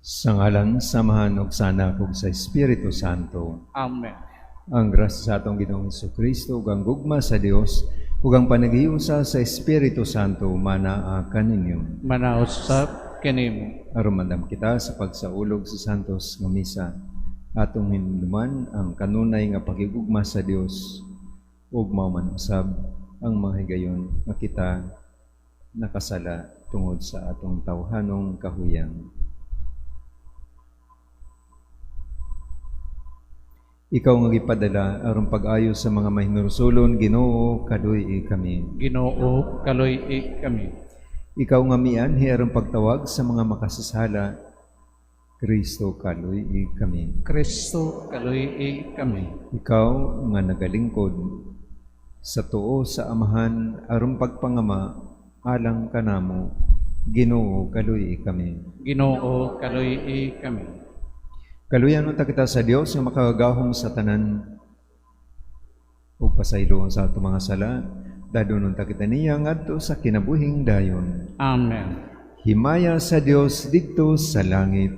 Sa ngalan sa Amahan ug sa Anak ug sa Espiritu Santo. Amen. Ang grasya sa atong Ginoong Kristo ug ang gugma sa Dios ug ang panaghiusa sa Espiritu Santo manaa kaninyo. Manausab kanimo. Aron mandam kita sa pagsaulog sa Santos nga Misa, atong hinumduman ang kanunay nga pakigugma sa Dios ug mao man usab ang mga higayon nga kita nakasala tungod sa atong tawhanong kahuyang. Ikaw nga gipadala aron pag-ayo sa mga mahinulsulon, Ginoo, kaluy-i kami. Ginoo, kaluy-i kami. Ikaw nga mianhi aron pagtawag sa mga makasasala, Kristo, kaluy-i kami. Kristo, kaluy-i kami. Ikaw nga nagalingkod sa tuo sa Amahan aron pagpangama alang kanamo, Ginoo, kaluy-i kami. Ginoo, kaluy-i kami. Kaluyan unta kita sa Dios nga makagagahom sa tanan ug pasayloon sa atong mga sala, dadon unta kita niya ngadto sa kinabuhing dayon. Amen. Himaya sa Dios didto sa langit.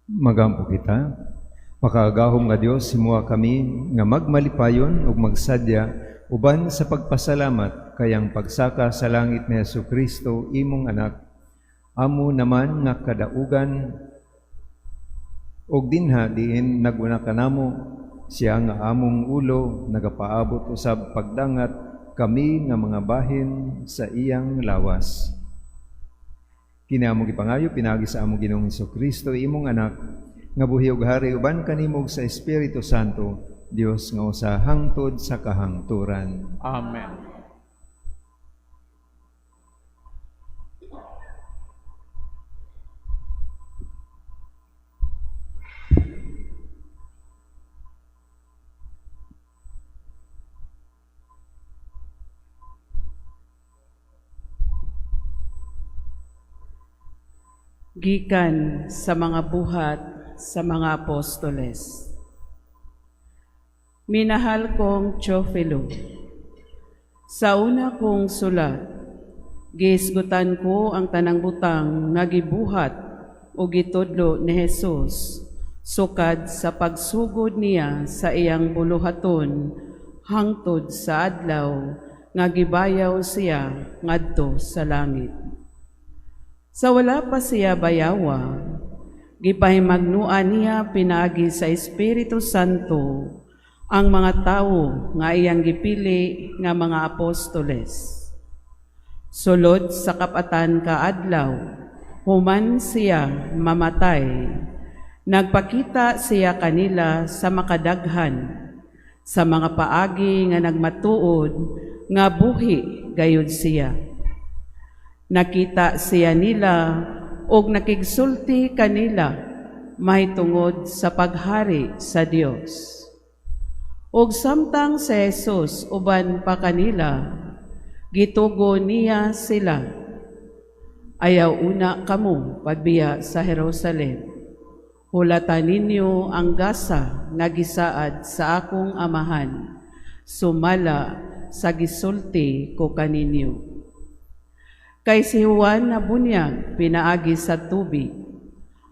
Magampo kita. Makagagahom nga Dios, himoa kami nga magmalipayon ug magsadya uban sa pagpasalamat kay ang pagsaka sa langit ni Hesukristo, imong anak. Amo naman nga kadaugan og dinha diin naguna kanamo, siya nga among ulo nagapaabot usab pagdangat kami nga mga bahin sa iyang lawas. Kini among gipangayo pinaagi sa among Ginoong Hesukristo, imong anak, nga buhi ug hari uban kanimo sa Espiritu Santo, Dios nga usa hangtod sa kahangturan. Amen. Gikan sa mga buhat sa mga apostoles. Minahal kong Teofilo, sa una kong sulat, gihisgutan ko ang tanang butang nga gibuhat o gitudlo ni Jesus sukad sa pagsugod niya sa iyang buluhaton hangtod sa adlaw nga gibayaw siya ngadto sa langit. Sa wala pa siya bayawa, gipahimagnuan niya pinaagi sa Espiritu Santo ang mga tawo nga iyang gipili nga mga apostoles. Sulod sa kapatan kaadlaw, human siya mamatay, nagpakita siya kanila sa makadaghan, sa mga paagi nga nagmatuod nga buhi gayud siya. Nakita siya nila og nakigsulti kanila mahitungod sa paghari sa Dios. Og samtang si Jesus uban pa kanila, gitugo niya sila. Ayaw una kamo pagbiya sa Jerusalem. Hulata ninyo ang gasa nga gisaad sa akong amahan, sumala sa gisulti ko kaninyo. Kay si Juan na bunyag pinaagi sa tubig,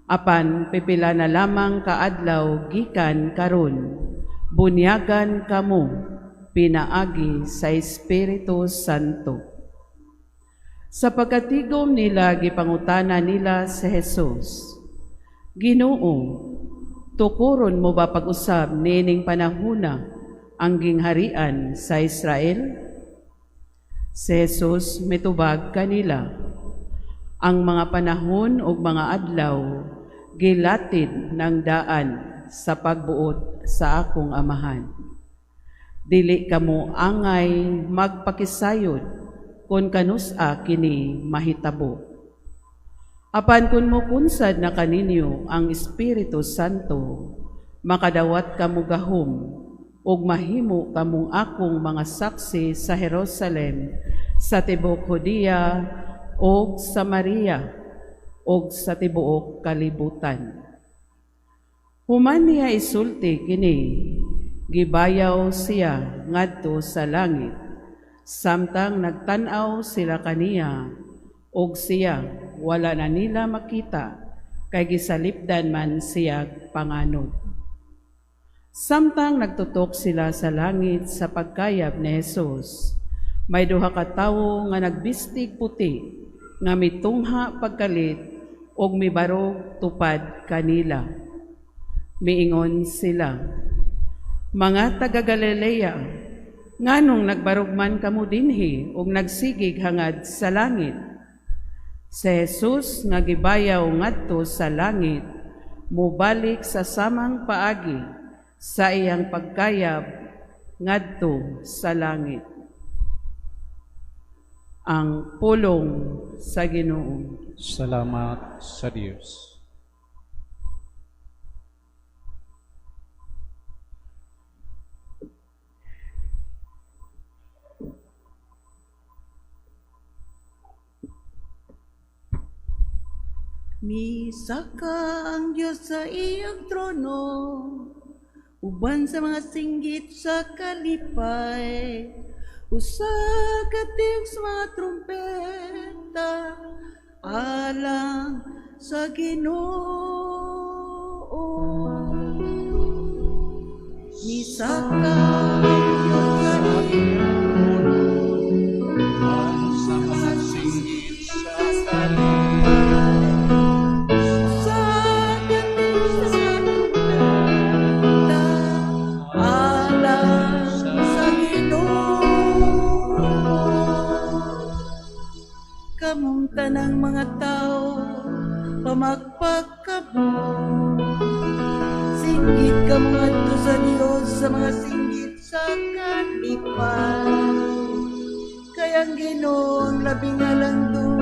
apan pipila na lamang kaadlaw gikan karon, bunyagan kamo pinaagi sa Espiritu Santo. Sa pagkatigom nila, gipangutana nila si Jesus, Ginoo, tukuron mo ba pag-usab niining panahuna ang gingharian sa Israel? Si Jesus mitubag kanila, ang mga panahon ug mga adlaw gilatid ng daan sa pagbuot sa akong amahan. Dili kamo angay magpakisayod kung kanus-a kini mahitabo. Apan kun mokunsad na kaninyo ang Espiritu Santo, makadawat kamo gahom ug mahimo kamong akong mga saksi sa Jerusalem, sa tibuok Judea ug Samaria ug sa tibuok kalibutan. Human niya isulti kini, gibayaw siya ngadto sa langit, samtang nagtan-aw sila kaniya, ug siya wala na nila makita, kay gisalipdan man siya panganod. Samtang nagtutok sila sa langit sa pagkayab ni Jesus, may duha ka tawo nga nagbistig puti, nga mitungha pagkalit ug mibarog tupad kanila. Miingon sila, mga taga Galilea, nganong nagbarog man kamo dinhi ug nagsigig hangad sa langit? Si Jesus nga gibayaw ngadto sa langit, mobalik sa samang paagi sa iyang pagkayab ngadto sa langit. Ang pulong sa Ginoo. Salamat sa Dios. Misaka ang Dios sa iyang trono, uban sa mga singgit sa kalipay, usa ka tingog sa mga trumpeta, alang sa Ginoo. Kamo ngadto sa Dios sa mga singgit sa kalipay. Kay ang Ginoo ang labing landong,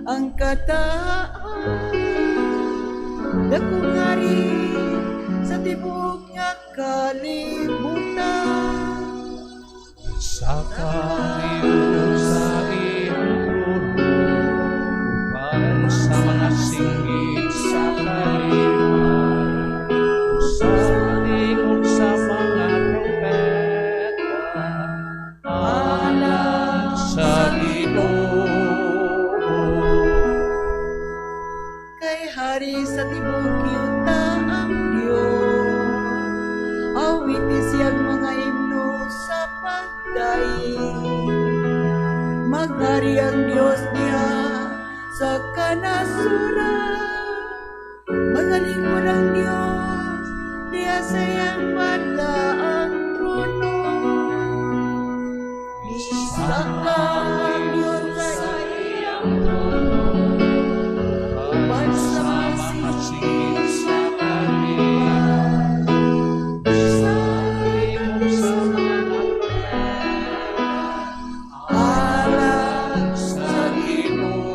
ang kataan. Dakong hari sa tibuok nga kalibutan. Saka ang Diyos sa iyang trono, uban sa mga singgit sa kalipay, sa tingog sa mga trumpeta, alang sa Ginoo. Kay hari sa tibuok yuta ang Dios. Awiti siyang mga himno sa pagdaig. Maghari ang Dios diha sa kanasuran. Magalingkod ang Dios diha sa iyang balaang trono. Misaka ang Dios sa iyang trono, uban sa mga singgit sa kalipay, sa tingog sa mga trumpeta, alang sa Ginoo.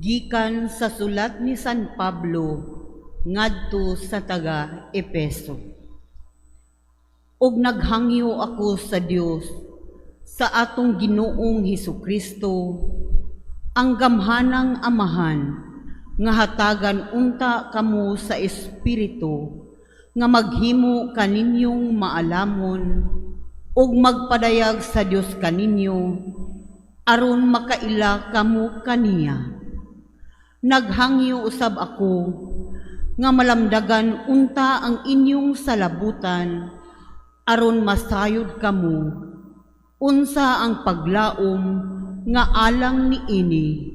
Gikan sa sulat ni San Pablo ngadto sa taga Epeso. Og naghangyo ako sa Dios sa atong Ginoong Hesukristo, ang gamhanang Amahan, nga hatagan unta kamo sa Espiritu nga maghimo kaninyong maalamon ug magpadayag sa Dios kaninyo aron makaila kamo kaniya. Naghangyo usab ako nga malamdagan unta ang inyong salabutan aron masayod kamo unsa ang paglaom nga alang niini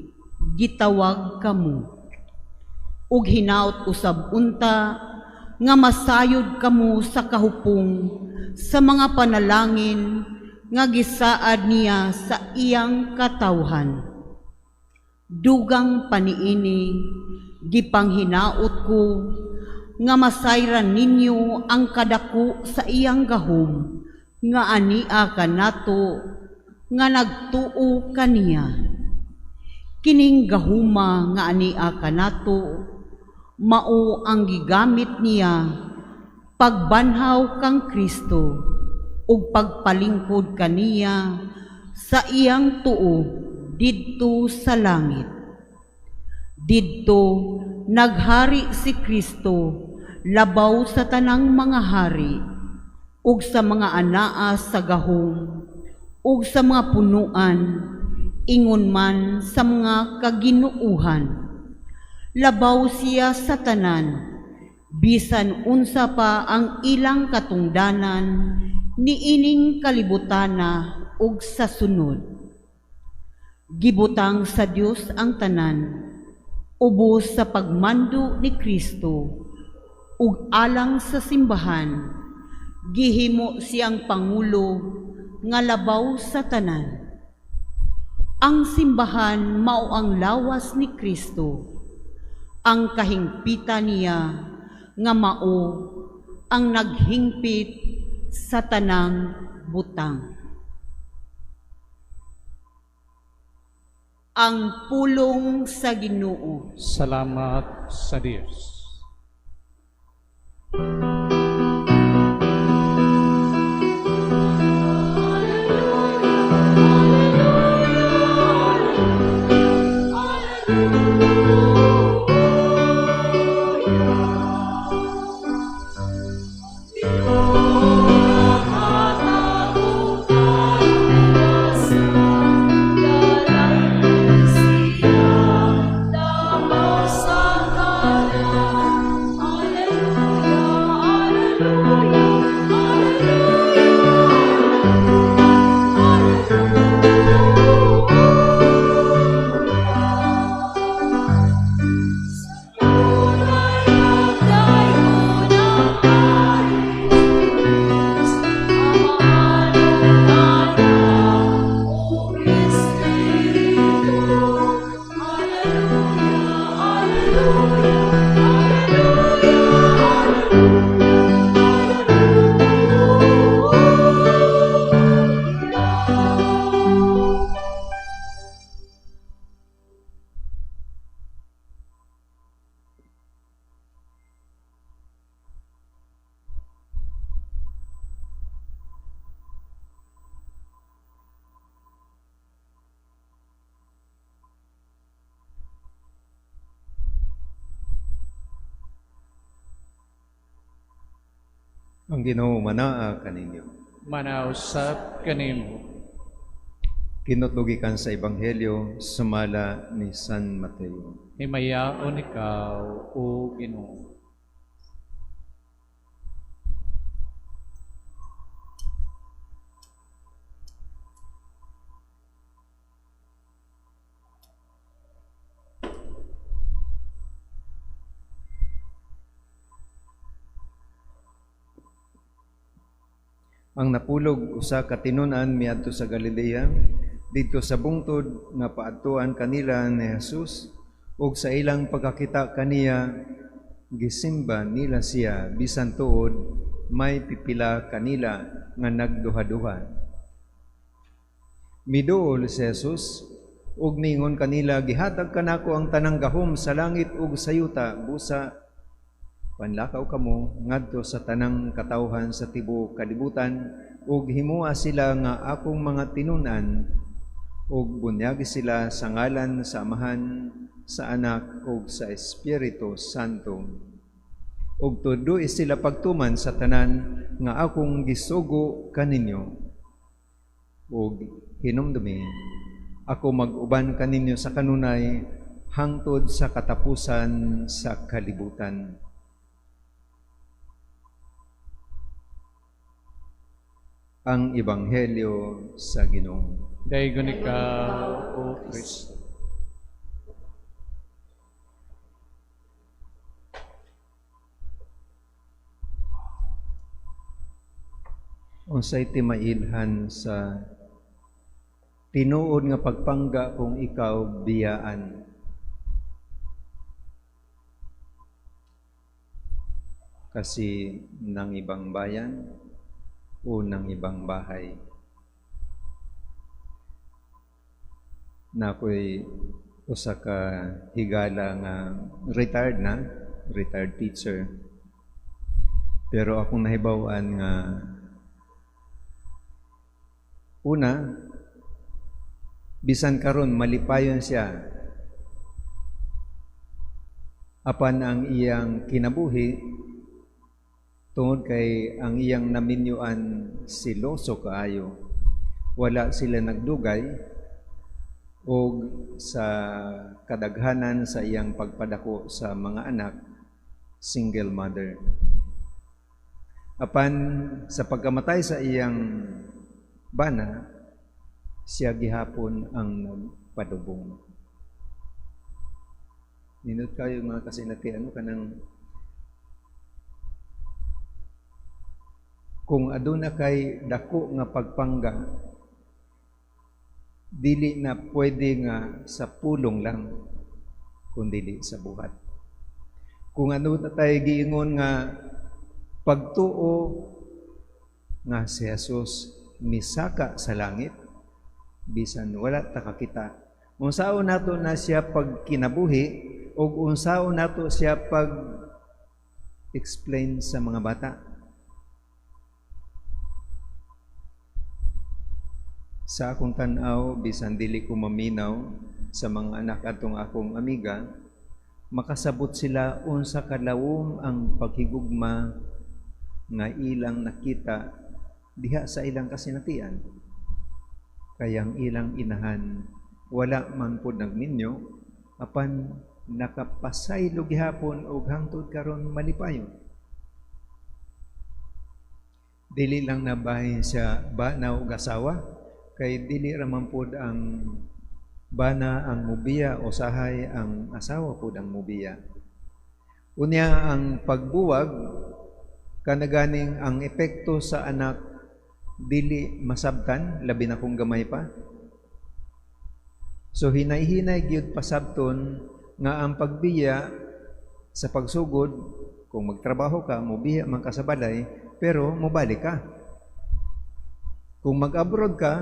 gitawag kamo. Ug hinaut usab unta nga masayod kamo sa kahupong sa mga panalangin nga gisaad niya sa iyang katawhan. Dugang paniini, gipanghinaot ko nga masayran ninyo ang kadako sa iyang gahom nga ania kanato nga nagtuo kaniya. Kining gahuma nga ania kanato mao ang gigamit niya pagbanhaw kang Kristo ug pagpalingkod kaniya sa iyang tuo didto sa langit. Didto naghari si Kristo labaw sa tanang mga hari ug sa mga anaa sa gahom ug sa mga punuan, ingon man sa mga kaginuuhan. Labaw siya sa tanan, bisan unsa pa ang ilang katungdanan niining kalibutana ug sa sunod. Gibutang sa Dios ang tanan, ubos sa pagmando ni Kristo, ug alang sa simbahan, gihimo siyang pangulo nga labaw sa tanan. Ang simbahan mao ang lawas ni Kristo, ang kahingpitan niya nga mao ang naghingpit sa tanang butang. Ang pulong sa Ginoo. Salamat sa Dios. Sa Ang Ginoo manaa kaninyo. Manausap kanimo. Kinutlo gikan sa Ebanghelyo sumala ni San Mateo. Himayaon ikaw, o Ginoo. Ang napulog usa ka tinun-an miadto sa Galilea, didto sa bungtod nga paadtuan kanila ni Jesus, ug sa ilang pagkakita kaniya gisimba nila siya, bisan tuod may pipila kanila nga nagduha-duha. Miduol si Jesus ug ningon kanila, gihatag kanako ang tanang gahom sa langit ug sa yuta, busa panlakaw kamo ngadto sa tanang katawhan sa tibuok kalibutan ug himoa sila nga akong mga tinun-an ug bunyagi sila sa ngalan sa Amahan, sa Anak ug sa Espiritu Santo. Ug tudloi sila pagtuman sa tanan nga akong gisugo kaninyo. Ug hinumdumi, ako mag-uban kaninyo sa kanunay hangtod sa katapusan sa kalibutan. Ang Ebanghelyo sa Ginoo. Daygon ikaw, O Kristo. Unsay timailhan sa tinuod nga pagpangga kung ikaw biyaan? Kasi ng ibang bayan o ng ibang bahay. Na ako'y usa ka higala nga retired na, retired teacher. Pero akong nahibaw-an nga una, bisan karon malipayon siya apan ang iyang kinabuhi tungod kay ang iyang naminyuan siloso kaayo. Wala sila nagdugay og sa kadaghanan sa iyang pagpadako sa mga anak, single mother. Apan sa pagkamatay sa iyang bana, siya gihapon ang nagpadubong. Nindot kayo mga kasinati, ano kanang kung aduna kay dako nga pagpangga, dili na pwede nga sa pulong lang, kun dili sa buhat. Kung ano na tayo giingon nga pagtuo nga si Jesus misaka sa langit, bisan wala ta kakita. Unsaon nato na siya pagkinabuhi ug unsaon nato siya pag explain sa mga bata. Sa akong tan-aw, bisan dili ko maminaw sa mga anak atong akong amiga, makasabot sila unsa kalawom ang paghigugma nga ilang nakita diha sa ilang kasinatian. Kayang ilang inahan wala man pod nagminyo, apan nakapasaylo gihapon og hangtod karon malipayon. Dili lang nabahin siya bana og asawa, kay dili ra man pod ang bana ang mubiya o sahay ang asawa pod ang mubiya. Unya ang pagbuwag kanaganing ang epekto sa anak dili masabtan, labi na kung gamay pa. So hinay-hinay gyud pasabton nga ang pagbiya sa pagsugod, kung magtrabaho ka, mubiya man ka sa balay, pero mobalik ka. Kung mag-abroad ka,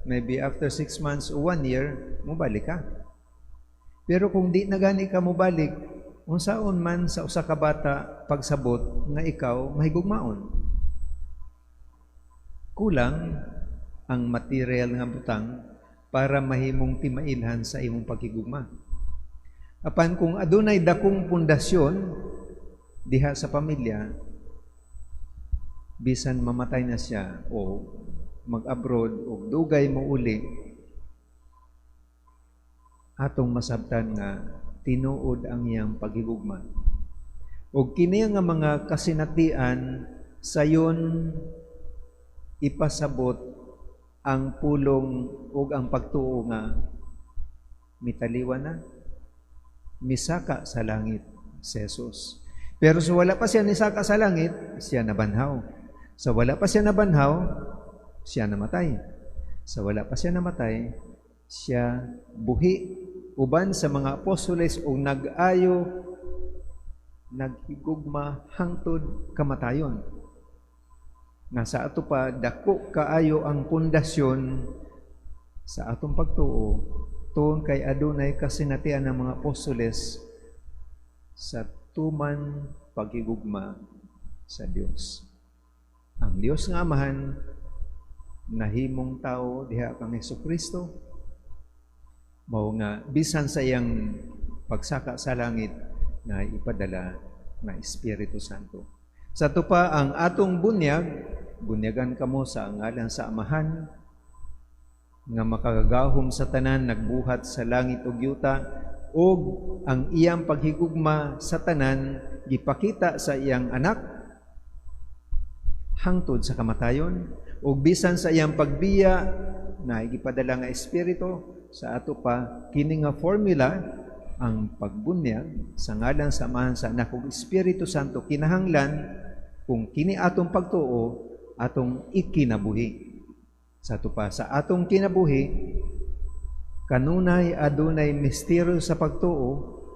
maybe after 6 months o 1 year, mobalik ka. Pero kung di na gani ka mobalik, unsaon man sa usa ka bata pagsabot nga ikaw mahigugmaon. Kulang ang material nga butang para mahimong timailhan sa imong paghigugma. Apan kung adunay dakong pundasyon diha sa pamilya, Bisan mamatay na siya o mag-abroad o dugay mo uli, atong masabtan nga tinuod ang iyang paghigugma. Og kini nga mga kasinatian sayon ipasabot ang pulong ug ang pagtuo nga mitaliwa na, misaka sa langit si Jesus. Pero sa wala pa siya nisaka sa langit, siya nabanhaw. Sa wala pa siya nabanhaw, siya namatay. Sa wala pa siya namatay, siya buhi uban sa mga apostoles o nag-ayo, naghigugma hangtod kamatayon. Nga sa ato pa dako kaayo ang pundasyon sa atong pagtuo tuon kay adunay kasinatian ng mga apostoles sa tuman paghigugma sa Dios. Ang Dios nga Amahan nahimong tao diha kang Hesukristo, mao nga bisan sa iyang pagsaka sa langit na ipadala nga Espiritu Santo. Sa ato pa ang atong bunyag, bunyagan kamo sa ngalan sa Amahan nga makagagahom sa tanan, nagbuhat sa langit ug yuta, ug ang iyang paghigugma sa tanan gipakita sa iyang anak hangtod sa kamatayon, ug bisan sa iyang pagbiya na gipadala nga Espiritu. Sa ato pa kini nga formula, ang pagbunyag sa ngalan sa Amahan, sa Anak ug Espiritu Santo, kinahanglan kung kini atong pagtuo atong ikinabuhi. Sa ato pa sa atong kinabuhi kanunay adunay misteryo sa pagtuo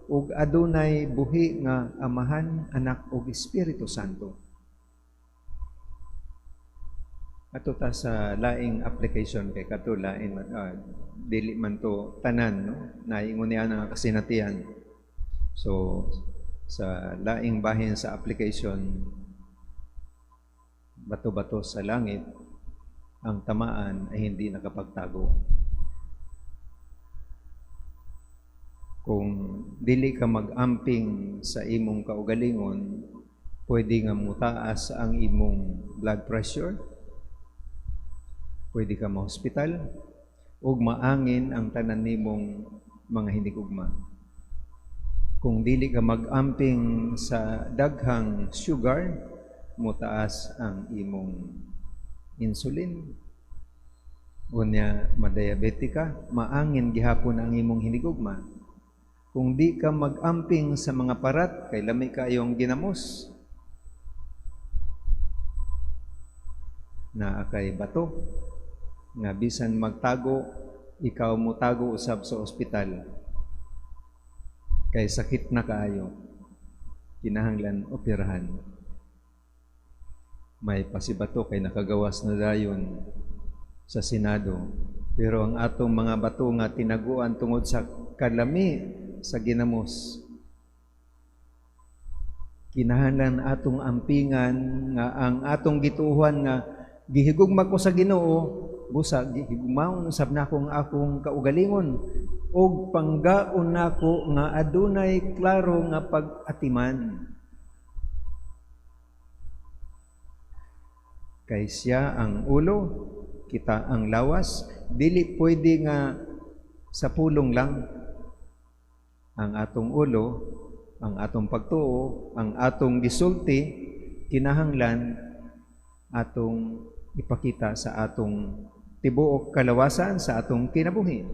ug adunay buhi nga Amahan, Anak ug Espiritu Santo. Ato ta sa laing application kay kato lain dili man to tanan, no, naingon niya nga kasinatian. So sa laing bahin sa application, bato-bato sa langit ang tamaan ay hindi nakapagtago. Kung dili ka mag-amping sa imong kaugalingon, pwede nga mutaas ang imong blood pressure, pwede ka ma-hospital, ug maangin ang tanan nimong mga hinigugma. Kung dili ka mag-amping sa daghang sugar, mutaas ang imong insulin. Unya madiabetic ka, maangin gihapon ang imong hinigugma. Kung di ka mag-amping sa mga parat, kay lami kaayong ginamos, naa kay bato nga bisan magtago, ikaw motago usab sa ospital kay sakit na kaayo, kinahanglan operahan. May pasibato kay nakagawas na dayon sa Senado, pero ang atong mga bato nga tinaguan tungod sa kalami sa ginamos, kinahanglan atong ampingan nga ang atong gituohan nga gihigugma ko sa Ginoo, busa gihigugmaon usab nako ang akong kaugalingon ug panggaon nako nga adunay klaro nga pag-atiman. Kay siya ang ulo, kita ang lawas, dili pwede nga sa pulong lang. Ang atong ulo, ang atong pagtuo, ang atong gisulti, kinahanglan atong ipakita sa atong tibuok kalawasan, sa atong kinabuhi.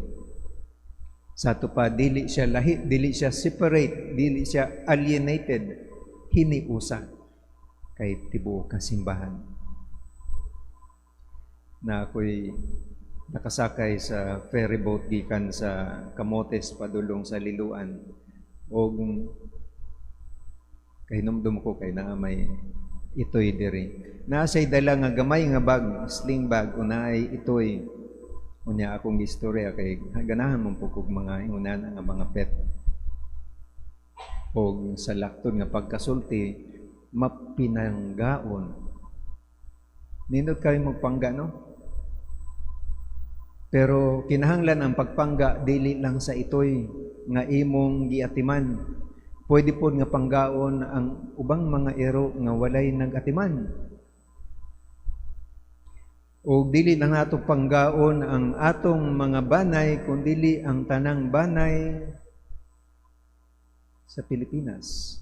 Sa ato pa, dili siya lahi, dili siya separate, dili siya alienated, hiniusa kay tibuok kasimbahan. Na ako'y nakasakay sa ferry boat gikan sa Camotes padulong sa Liloan, og kahinumdum ko kay naa may itoy diri. Naa say dala nga gamay nga bag, sling bag, unaay itoy. Unya akong istorya kay ganahan mong pukog mga ingunan nga mga pet. Og sa lakton nga pagkasulti mapinanggaon. Nindot kayo magpangga, no? Pero kinahanglan ang pagpangga dili lang sa itoy nga imong giatiman. Pwede pod nga panggaon ang ubang mga ero nga walay nagatiman. O dili lang nato panggaon ang atong mga banay, kundili ang tanang banay sa Pilipinas.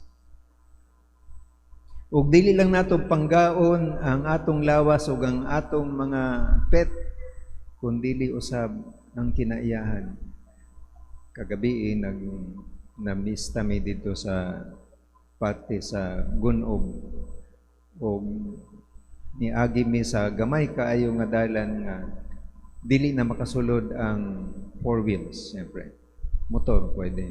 Ug dili lang nato panggaon ang atong lawas ug ang atong mga pet, kundili usab ang kinaiyahan. Kagabi nag na-miss mi dito sa parte sa Gunob og niagi mi sa gamay kaayo nga dalan nga dili na makasulod ang four wheels, siyempre. Motor pwede.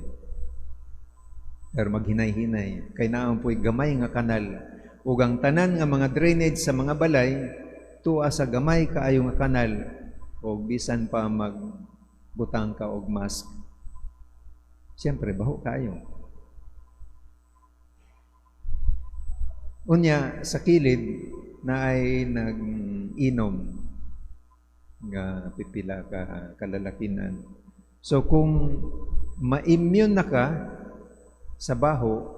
Pero maghinay-hinay kay naa po'y gamay nga kanal ug ang tanan nga mga drainage sa mga balay tuwa sa gamay kaayo nga kanal og bisan pa magbutang ka og mask, siyempre baho kaayo. Unya sa kilid na ay nag-inom nga pipila ka kalalakinan. So kung ma-immune na ka sa baho,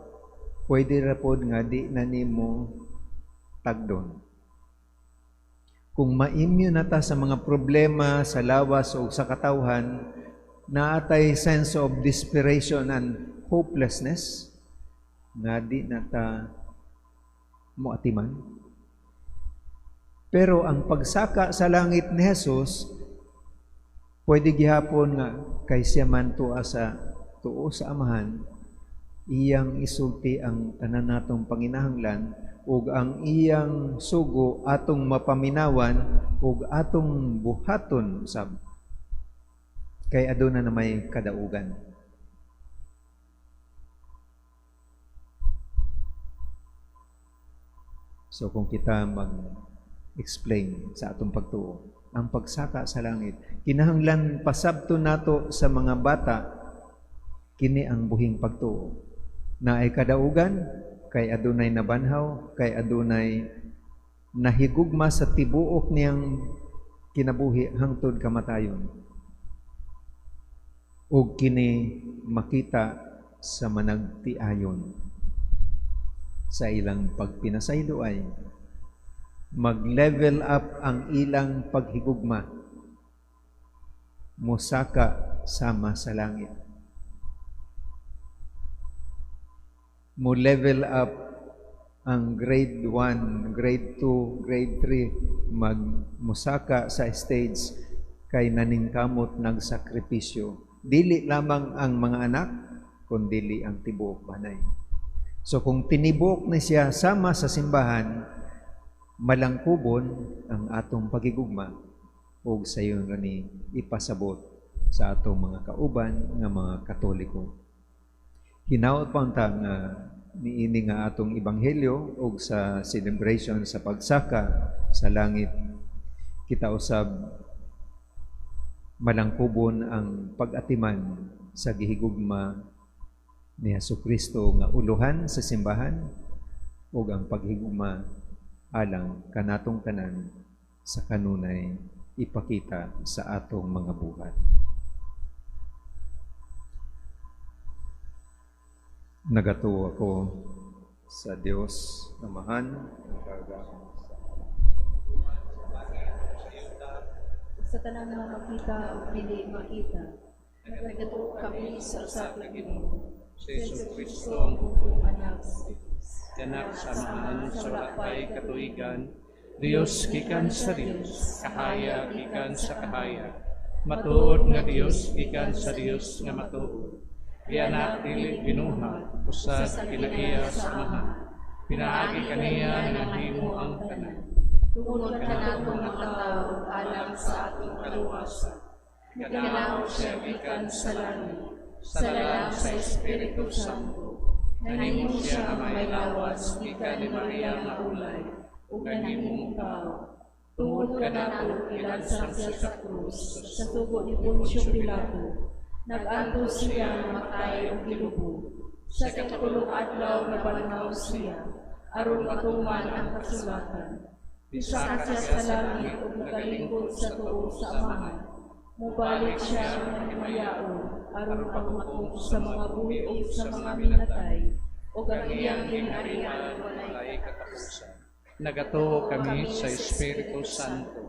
pwede ra pod nga di na nimo tagdon. Kung ma-immune na ta sa mga problema sa lawas o sa katawhan, naatay sense of desperation and hopelessness nga di na ta moatiman. Pero ang pagsaka sa langit ni Jesus, pwede gihapon nga kay siya man tuwa sa tuo sa Amahan, iyang isulti ang tanan natong panginahanglan ug ang iyang sugo atong mapaminawan ug atong buhaton usab kay aduna na may kadaugan. So kung kita mag-explain sa atong pagtuo, ang pagsaka sa langit, kinahanglan pasabto nato sa mga bata kini ang buhing pagtuo. Na ay kadaugan, kay adunay nabanhaw, kay adunay nahigugma sa tibuok niyang kinabuhi hangtod kamatayon. Ug kini makita sa managtiayon sa ilang pagpinasaylo ay mag-level up ang ilang paghigugma, musaka sama sa langit. Mo level up ang grade 1, grade 2, grade 3, magmusaka sa stage kay naningkamot nagsakripisyo. Dili lamang ang mga anak, kundili ang tibuok banay. So kung tinibok ni siya sama sa simbahan, malangkubon ang atong pagigugma ug sayon ra ni ipasabot sa atong mga kauban nga mga Katoliko. Hinaot pa unta nga niini nga atong ebanghelyo ug sa celebration sa pagsaka sa langit, kita usab malangkubon ang pag-atiman sa gihigugma ni Hesukristo nga uluhan sa simbahan ug ang paghigugma alang kanatong tanan sa kanunay ipakita sa atong mga buhat. Nagatuo ako sa Dios Amahan, sa tanang mga makita o dili makita. Nagatuo kami sa usa ka Ginoo, si Jesucristo ang anak Anak sa Amahan sa wala pa'y katuigan, Dios gikan sa Dios, kahaya gikan sa kahaya, matuod nga Dios gikan sa Dios nga matuod. Gianak dili binuhat, usad kinaiya sa Amahan. Pinaagi kaniya nga nahimo ang tanan. Tungod kanato nga tawo alang sa atong kaluwasan. Nagkanaw siya gikan sa langit, sa lalang sa Espiritu Santo. Nahimo siya nga may lawas gikan ni Maria nga ulay, ug nahimong tao. Tungod kanato gilansang siya sa krus, sa sugo ni Poncio Pilato. Nag-antos siya nga matay ug gilubong. Sa ikatulong adlaw nabanhaw siya, aron matuman ang kasulatan. Bisaka siya sa langit ug nagalingkod sa tuo sa Amahan. Mubalik siya nga himayaon aron paghukom sa mga buhi ug sa mga minatay, ug ang iyang gingharian walay katapusan. Nagatuo kami sa Espiritu Santo,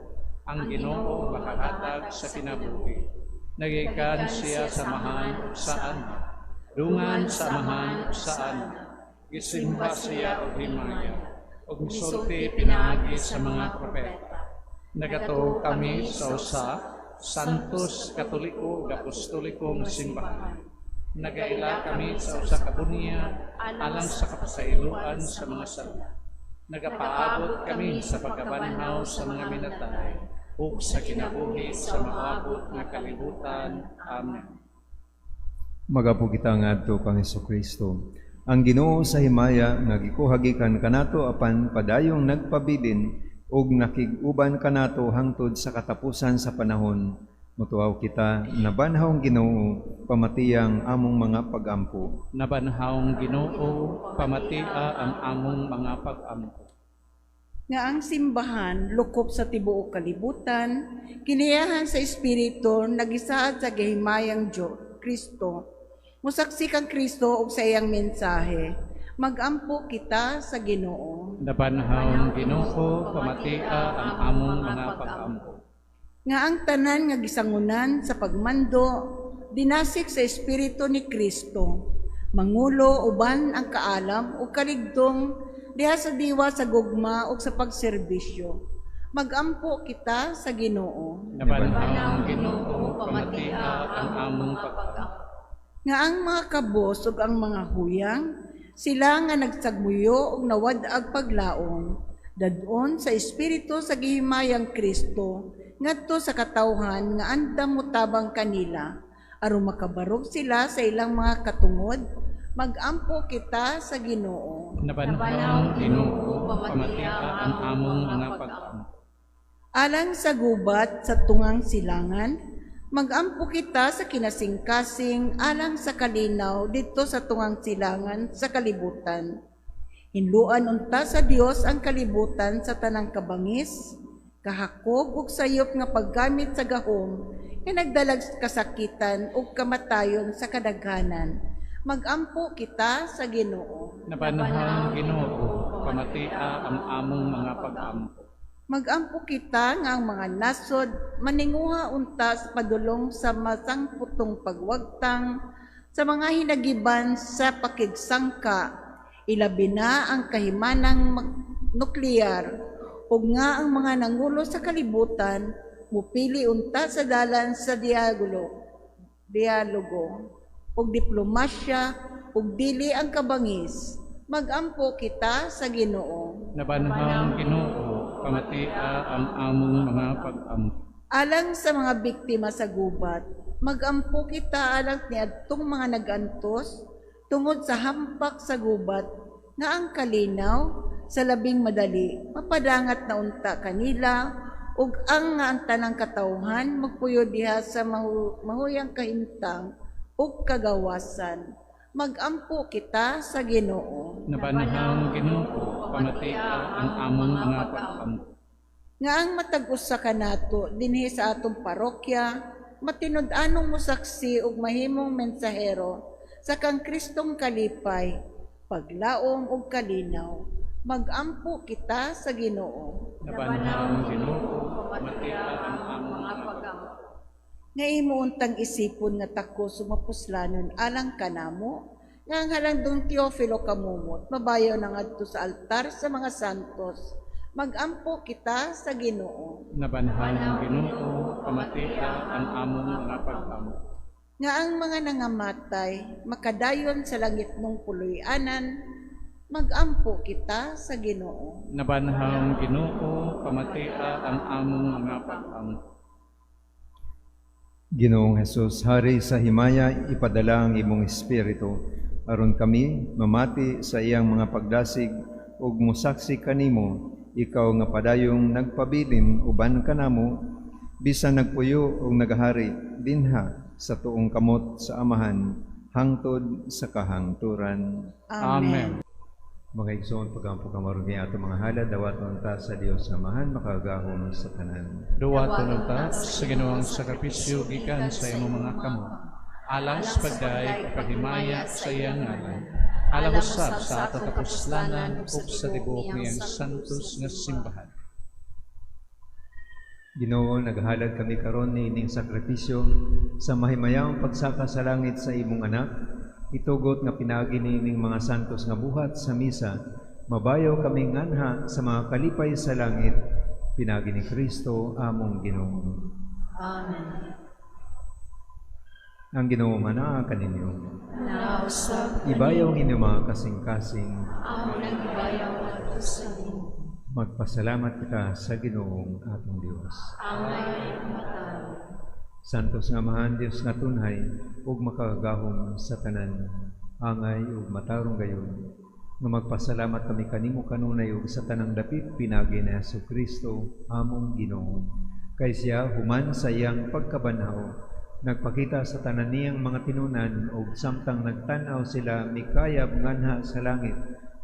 Ang Ginoo makahatag sa kinabuhi. Nagikan siya sa Amahan ug sa Anak. Dungan sa Amahan ug sa Anak. Gisimba siya og himaya ug misulti pinaagi sa mga propeta. Nagatuo kami sa usa Santos, Katoliko ug Apostoliko nga simbahan. Nagaila kami sa usa ka bunya alang sa kapasayloan sa mga sala. Nagapaabot kami sa pagkabanhaw sa mga minatay ug sa kinabuhi sa moabot nga kalibutan. Amen. Mag-ampo kita ngadto kang Hesukristo. Ang Ginoo sa himaya nga gikuha gikan kanato apan padayong nagpabilin ug nakig-uban kanato hangtod sa katapusan sa panahon. Mutuaw kita, nabanhawng Ginoo, pamatia ang among mga pagampo. Nabanhawng Ginoo, pamatia ang among mga pag-ampo. Nga ang simbahan lukop sa tibuok kalibutan, giniyahan sa Espiritu, nagisaad sa gihimayang Dios, Kristo. Musaksi kang Kristo ug sa iyang mensahe. Magampo kita sa Ginoo. Nabanhawng Ginoo, pamatia ang among mga pag-ampo. Nga ang tanan nga gisangunan sa pagmando, dinasik sa Espiritu ni Kristo. Mangulo uban ang kaalam ug kaligdong diha sa diwa sa gugma ug sa pagserbisyo. Magampo kita sa Ginoo. Nabanhawng Ginoo, pamatia ang among pag-ampo. Nga ang mga kabos ug ang mga huyang, sila nga nagsagmuyo ug nawad-ag paglaom, dad-on sa Espiritu sa gihimayang Kristo, ngadto sa katawhan nga andam motabang kanila, aron makabarog sila sa ilang mga katungod. Magampo kita sa Ginoo. Nabanhawng Ginoo, pamatia ang among mga pag-ampo. Alang sa gubat sa tungang silangan, magampo kita sa kinasingkasing alang sa kalinaw didto sa tungang silangan sa kalibutan. Hinluan unta sa Dios ang kalibutan sa tanang kabangis, kahakog ug sayop nga paggamit sa gahom nga nagdalag kasakitan ug kamatayon sa kadaghanan. Magampo kita sa Ginoo. Nabanhawng Ginoo, pamatia ang among mga pag-ampo. Magampo kita nga ang mga nasod maninguha unta sa padulong sa masangputong pagwagtang sa mga hinagiban sa pakigsangka, ilabi na ang kahimanang nuklear, ug nga ang mga nangulo sa kalibutan mupili unta sa dalan sa dialogo ug diplomasya ug dili ang kabangis. Magampo kita sa Ginoo. Nabanhawng Ginoo, pamatia ang among mga pag-ampo. Alang sa mga biktima sa gubat, magampo kita alang niadtong mga nag-antos tungod sa hampak sa gubat nga ang kalinaw sa labing madali mapadangat na unta kanila ug ang nga ang tanang katawhan magpuyo diha sa mahuyang kahimtang ug kagawasan. Magampo kita sa Ginoo. Nabanhawng Ginoo, pamatia ang among mga pag-ampo. Nga ang matag usa kanato dinhi sa atong parokya matinud-anong mosaksi ug mahimong mensahero sa kang Kristong kalipay, paglaom ug kalinaw. Magampo kita sa Ginoo. Nabanhawng Ginoo, pamatia ang among mga pag-ampo. Nga imo untang isipon nga takos sumapuslanon alang kanamo, nga ang halandong Teofilo Camomot mabayaw na ngadto sa altar sa mga santos. Magampo kita sa Ginoo. Nabanhawng Ginoo, pamatia ang among mga pag-ampo. Nga ang mga nangamatay makadayon sa langit nung puloy-anan, magampo kita sa Ginoo. Nabanhawng Ginoo, pamatia ang among mga pag-ampo. Ginoong Hesus, Hari sa himaya, ipadala ang imong espiritu aron kami mamati sa iyang mga pagdasig ug mosaksi kanimo, ikaw nga padayong nagpabilin uban kanamo bisan nagpuyo ug nagahari dinha sa tuong kamot sa Amahan hangtod sa kahangturan. Amen. Mga igsoon, pagampo kamaron kay ato mga halad, dawaton ta sa Dios Amahan makagagahom sa tanan. Duwaton unta sa Ginoong sakripisyo gikan sa imong mga kamot, alang sa pagdayeg ug paghimaya sa iyang ngalan, alang usab sa atong kapuslanan ug sa tibuok niyang santos nga simbahan. Ginoo, naghalad kami karon niining sakripisyo sa mahimayaong pagsaka sa langit sa imong anak. Itugot nga pinaagi niining mga santos nga buhat sa misa, mabayaw kami nganha sa mga kalipay sa langit, pinaagi ni Kristo among Ginoo. Amen. Ang Ginoo manaa kaninyo. Nausab Ibayaw ang inyong mga kasing-kasing. Amo nang ibayaw ngadto sa Ginoo. Magpasalamat kita sa Ginoong atong Dios. Angay matarong. Santos nga Amahan, Dios nga tunhay ug makagagahom sa tanan, angay ug matarong gayud nga magpasalamat kami kanimo kanunay ug sa tanang dapit pinaagi ni Hesukristo among Ginoo. Kay siya human sa iyang pagkabanhaw, nagpakita sa tanan niyang mga tinunan ug samtang nagtan-aw sila mikayab nganha sa langit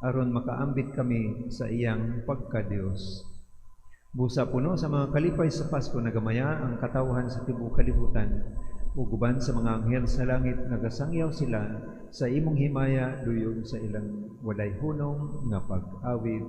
aron makaambit kami sa iyang pagka-Dios. Busa puno sa mga kalipay sa Pasko, nagamaya ang katawhan sa tibuok kalibutan ug uban sa mga anghel sa langit nagasangyaw sila sa imong himaya duyog sa ilang walay hunong nga pag-awit.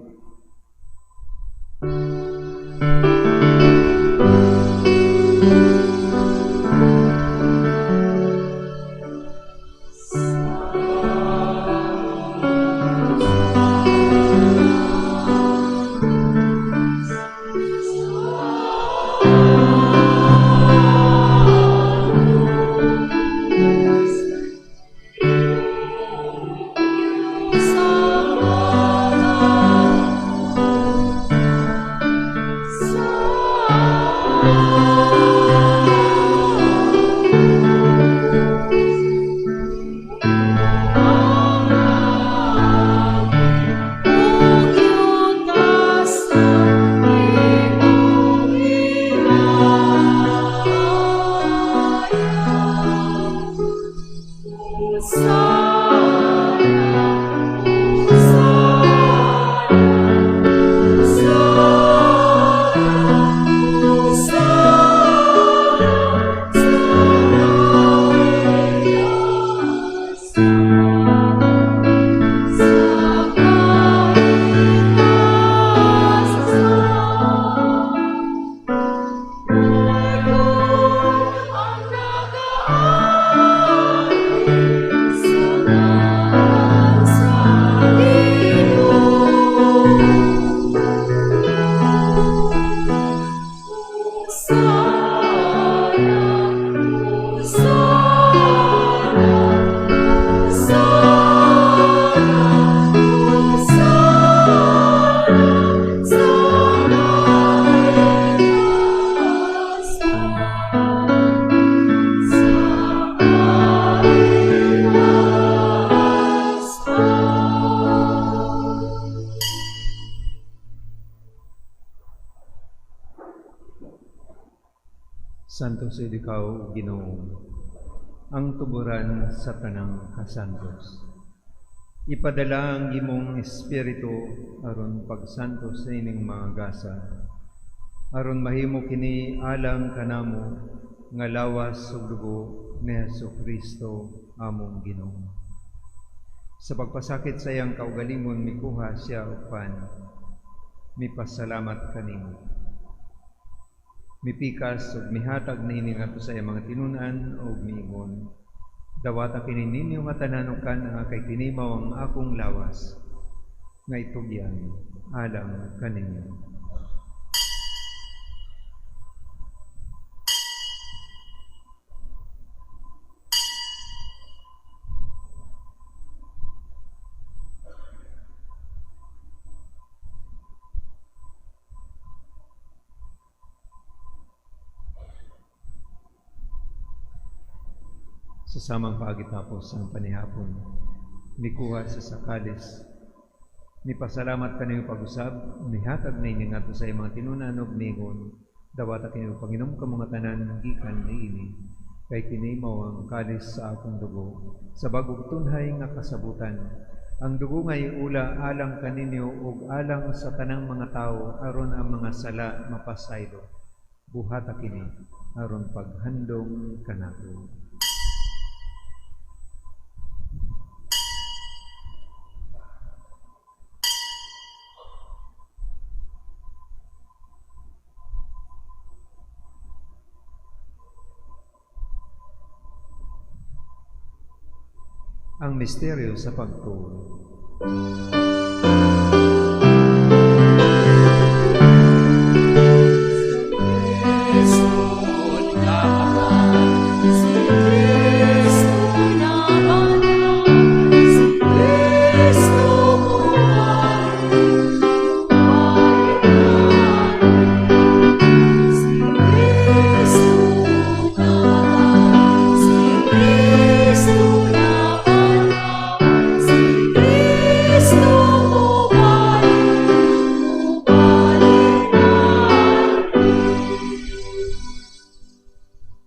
Santos ikaw, Ginoo, ang tuburan sa tanang kasantos. Ipadala ang imong espiritu aron pagsantos sa ining mga gasa, aron mahimo kini alang kanamo nga lawas ug dugo ni Hesukristo among Ginoo. Sa pagpasakit sa iyang kaugalingon mikuha siya og pan, mipasalamat kanimo. Mipikas ug mihatag niini ngadto sa iyang mga tinun-an ug miingon, dawata kini ninyo nga tanan ug kan-a kay kini mao ang akong lawas nga itugyan alang kaninyo. Sa samang paagitapos ang panihapon, mikuha sa sakalis, mipasalamat kaniyo pag-usab, mihatag ninyo ngadto sa iyang mga tinunan ug miingon, dawata kini panginom ka mga tanan gikan niini, kay kini mao ang kalis sa akong dugo, sa bag-ong tunhay nga kasabutan. Ang dugo nga iula alang kaninyo ug alang sa tanang mga tawo aron ang mga sala mapasaylo. Buhata kini aron paghandong kanato. Ang misteryo sa pagtuo.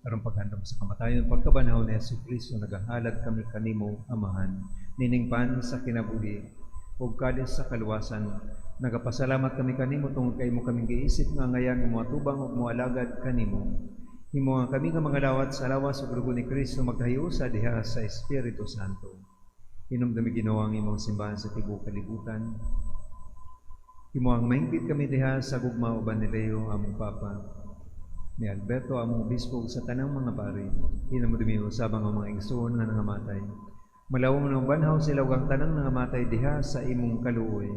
Aron paghandom sa kamatayon, pagkabanhaw ni Jesu Kristo, nagahalad kami kanimo, Amahan, nining pan sa kinabuhi ug kalis sa kaluwasan. Nagapasalamat kami kanimo tungod kay imo kaming giisip nga ngayan nga moatubang ug moalagad kanimo. Himo nga kami nga mga lawat sa lawas ug dugo ni Kristo magkahiusa diha sa Espiritu Santo. Hinumdumi, Ginoo, ang imong simbahan sa tibuok kalibutan. Himo ang mahingpit kami diha sa gugma uban ni Leo among Papa, ni Alberto among obispo ug sa tanang mga pari. Hinumdumi usab ang mga igsoon nga nangamatay. Malawom nga banhaw sila ug ang tanang nangamatay diha sa imong kaluoy.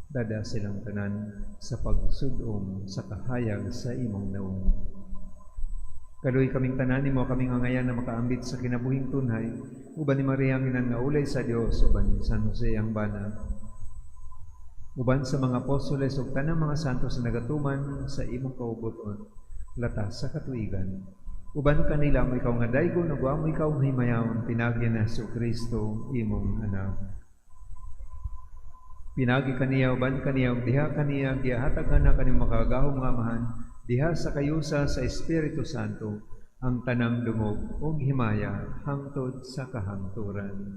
Dada silang tanan sa pagsud-ong sa kahayag sa imong nawong. Kaluoy kaming tanan, mo kaming angayan na makaambit sa kinabuhing tunhay, uban ni Maria ang inan nga ulay sa Dios, uban ni San Jose ang bana, uban sa mga apostoles ug tanang mga santos na nagatuman sa imong kaubuton, latas sa katuigan. Uban kanila amo ikaw nga daygon ug amo ikaw nga himayaon pinaagi ni Jesu Kristo imong anak. Pinaagi kaniya, uban kaniya ug diha kaniya gihatag na kanimo makagagahom nga Amahan diha sa kayusa sa Espiritu Santo ang tanang dungog ug himaya hangtod sa kahangturan.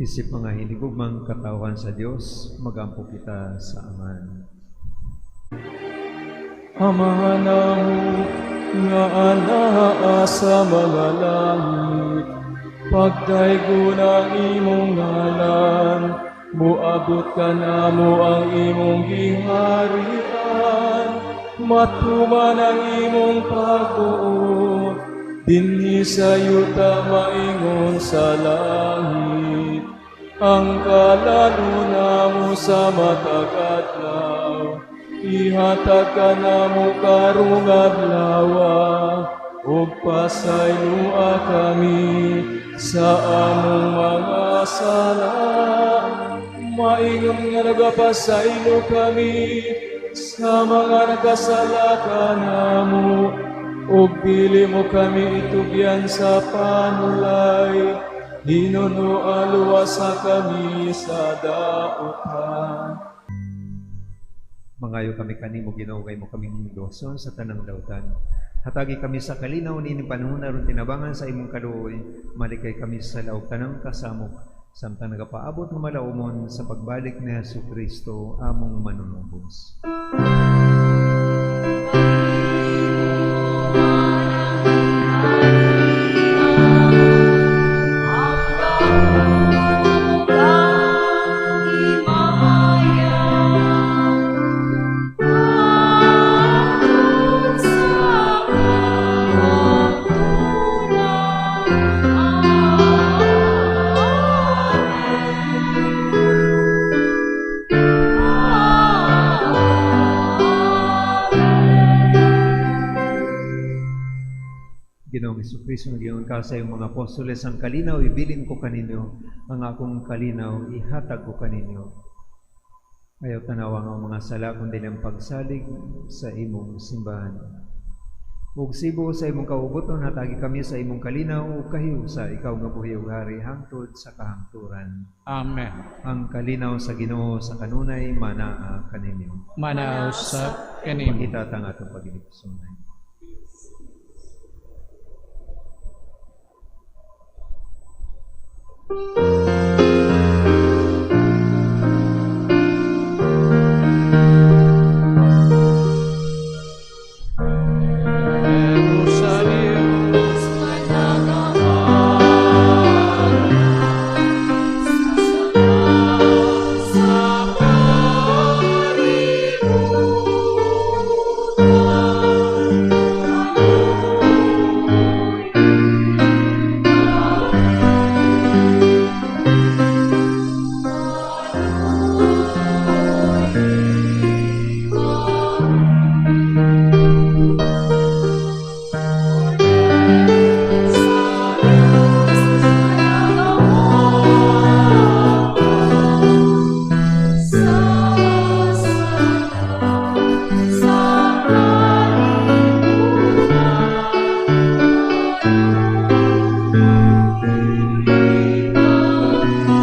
Isip mga hinigugmang katawhan sa Dios, magampo kita sa Amahan. Amahan namo nga anaa sa mga langit, pagdaygon ang imong ngalan, moabot kanamo ang imong giharian, matuman ang imong pagbuot, dinhi sa yuta maingon sa langit. Ang kalan-on namo sa matag adlaw, ihatag kanamo karong adlawa, ug pasayloa kami sa among mga sala, maingon nga nagapasaylo kami sa mga nakasala kanamo, ug dili mo kami itugyan sa panulay, hinunoa luwasa kami sa dautan. Mangayo kami kanimo, Ginoo, kay imo kaming luwason sa tanang dautan. Hatagi kami sa kalinaw niining panahon aron tinabangan sa imong kaluoy, malikay kami sa laog tanang kasamok, samtang nagapaabot nga malaumon sa pagbalik ni Jesu Kristo among manunubos. Ginoong Jesu Kristo, nag-ingon ka sa iyong mga apostoles, ang kalinaw ibilin ko kaninyo, ang akong kalinaw ihatag ko kaninyo. Ayaw tanawa ang mga sala, kundi ang pagsalig sa imong simbahan. Ug sibo sa imong kaubuton, hatagi kami sa imong kalinaw ug kahiusa, ikaw nga buhi ug hari hangtod sa kahangturan. Amen. Ang kalinaw sa Ginoo sa kanunay manaa kaninyo. Manaa usab kanimo. Pakita ang atong paghinigugma. Sa Dios Sa Diyos nga nagawangman sa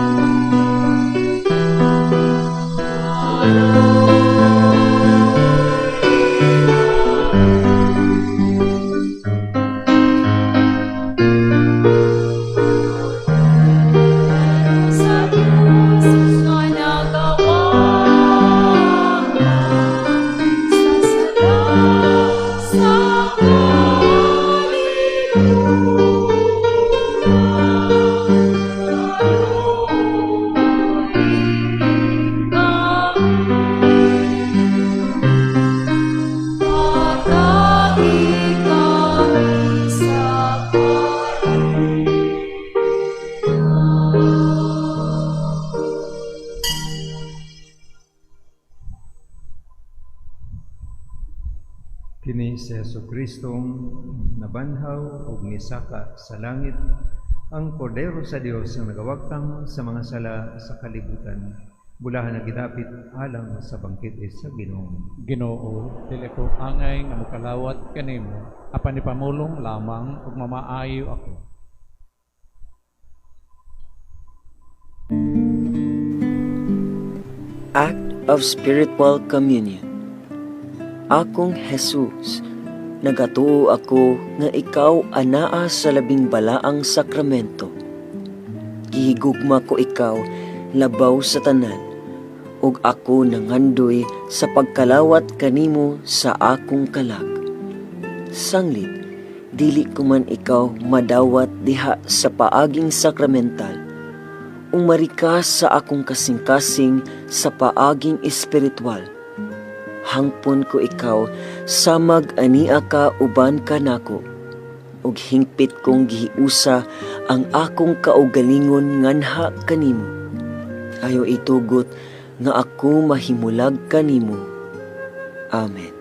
sala sa kalibutan, kaluoy kami. Hatagi kami sa parina. Kini si Hesus Kristong nabanhaw ug misaka sa langit, ang Kordero sa Dios nga nagawagtang sa mga sala sa kalibutan. Bulahan ang gidapit alang sa bangkete sa Ginoo. Ginoo, dili ko angay nga mokalawat kanimo, apan ipamulong lamang ug mamaayo ako. Act of Spiritual Communion. Akong Jesus, nagatuo ako nga ikaw anaa sa labing balaang sakramento. Gihigugma ko ikaw labaw sa tanan, ug ako nangandoy sa pagkalawat kanimo sa akong kalag. Sanglit, dili ko man ikaw madawat diha sa paaging sakramental. Umari ka sa akong kasing-kasing sa paaging espiritual. Hangpon ko ikaw samag ania ka uban kanako, ug hingpit kong gihiusa ang akong kaugalingon nganha kanimo. Ayaw itugot nga ako mahimulag kanimo. Amen.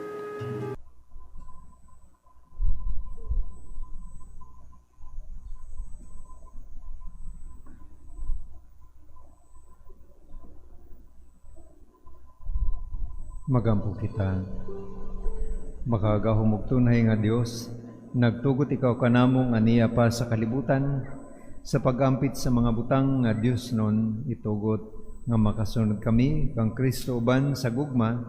Magampo kita. Makagahom og tunay nga Dios, nagtugot ikaw kanamo nga niya pa sa kalibutan sa pag-ampit sa mga butang nga Dios nun itugot nga makasunod kami kang Kristo uban sa gugma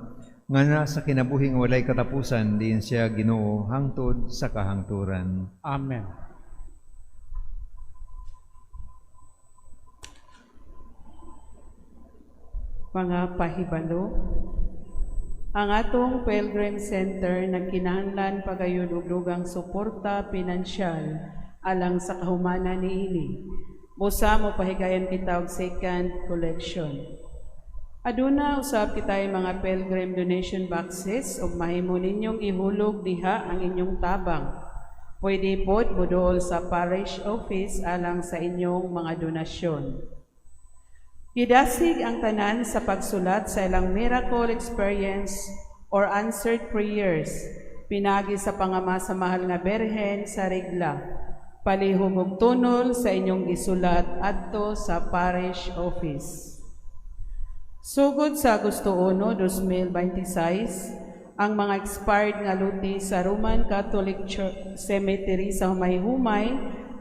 nga nasa kinabuhi nga walay katapusan diin siya Ginoo hangtod sa kahangturan. Amen. Mga pahibalo, ang atong Pilgrim Center nagkinahanglan pagayon og dugang suporta pinansyal alang sa kahumanan niini. Busa mo pahigayon kita og second collection. Aduna usab kitay mga pilgrim donation boxes ug mahimo ninyong ihulog diha ang inyong tabang. Pwede pod moduol sa parish office alang sa inyong mga donasyon. Gidasig ang tanan sa pagsulat sa ilang miracle experience or answered prayers pinagi sa pangama sa mahal nga Berhen sa regla. Palihog og tunol sa inyong gisulat adto sa parish office. Sugod sa Agosto 1, 2026, ang mga expired nga luti sa Roman Catholic Church Cemetery sa Humay-Humay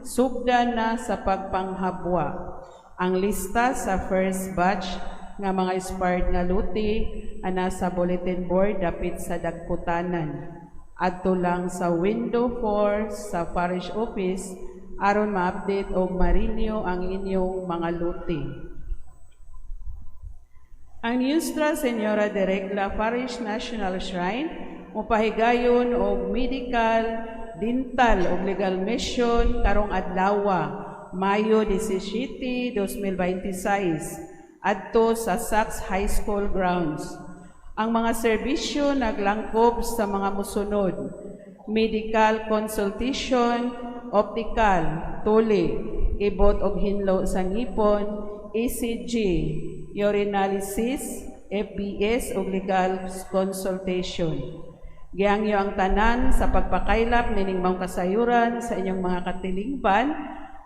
sugdan na sa pagpanghabwa. Ang lista sa first batch nga mga expired nga luti ana sa bulletin board dapit sa Dagkutanan. Adto lang sa window 4 sa parish office aron ma-update og ma-renew ang inyong mga lote. Ang Nuestra Señora de Regla Parish National Shrine mopahigayon og medical, dental ug legal mission karong adlawa, Mayo 17, 2026, adto sa Sachs High School grounds. Ang mga serbisyo naglangkob sa mga mosunod: medical consultation, optical, tuli, ibot og hinlo sa ngipon, ECG, urinalysis, FBS ug legal consultation. Giangyo ang tanan sa pagpakaylap nining maong kasayuran sa inyong mga katilingban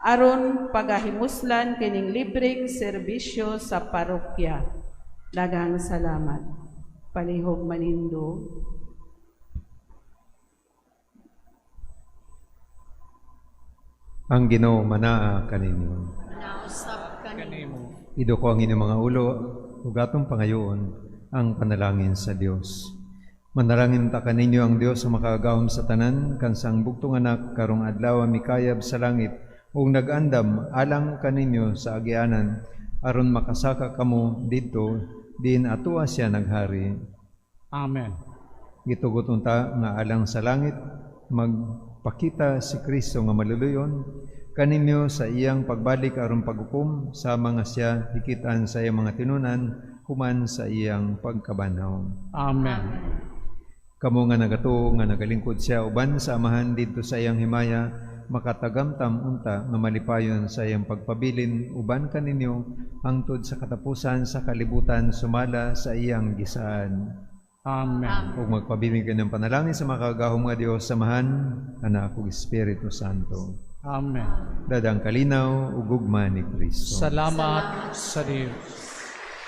aron pagahimuslan kining libreng serbisyo sa parokya. Daghang salamat. Palihog manindog. Ang Ginoo manaa kaninyo. Nausap kanimo. Iduko ang inyong mga ulo ug atong pangayoon ang panalangin sa Dios. Manalangin ta kaninyo ang Dios sa makagagahom sa tanan, kansang bugtong anak karong adlaw mikayab sa langit ug nag-andam alang kaninyo sa agianan aron makasaka kamo didto diin atoa siya naghari. Amen. Gitugot unta nga alang sa langit magpakita si Kristo nga maluluyon kaninyo sa iyang pagbalik aron paghukom sa mga siya hikitan sa iyang mga tinunan human sa iyang pagkabanhaw. Amen. Kamo nga nagatuo nga nagalingkod siya uban sa Amahan didto sa iyang himaya, makatagamtam unta nga malipayon sa iyang pagpabilin uban kaninyo hangtod sa katapusan sa kalibutan sumala sa iyang gisaan. Amen. Ug magpabilin kanyang panalangin sa makagagahom nga Dios, Amahan, Anak ug Espiritu Santo. Amen. Dadang kalinaw ug gugma ni Kristo. Salamat sa Dios.